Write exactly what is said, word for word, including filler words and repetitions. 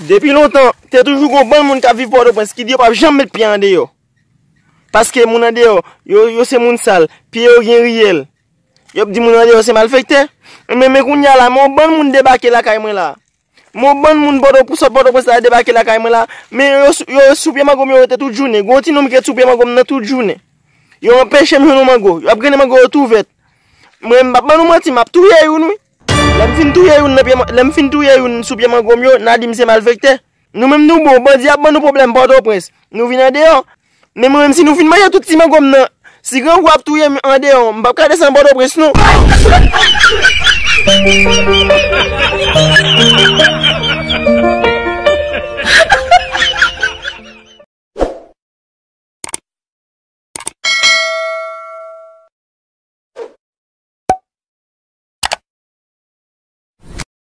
Depi lontan, te toujou gon bann moun k ap viv Pòtoprens ki di yo p ap janm met pye andeyò. Paske moun andeyò, yo, yo se moun sal, pye yo gen riyèl. Yo ap di moun andeyò se malfektè. Men, men kounye a la, men yon bann moun debake lakay mwen la. Men yon bann moun Pòto, pou sòt Pòtoprens la debake lakay mwen la. Men yo, yo, yo sou pye mango m yo rete tout jounen. Gon ti nonm ki ret sou pye mango m nan tout jounen. Yo anpeche m jwenn yon mango. Yo ap grennen mango yo tou vèt. Mwen, m p ap ban nou manti, m ap touye youn, wi. Lè m fin touye youn nan pye, lè m fin touye youn sou pye mango m yo, n a di m se malfektè. Nou menm nou bon, bandi ap ban nou pwoblèm Pòtoprens. Nou vin andeyò. Men mwen menm si nou fin manje tout ti mango m nan, si grangou ap touye m andeyò, m p ap ka desann Pòtoprens non.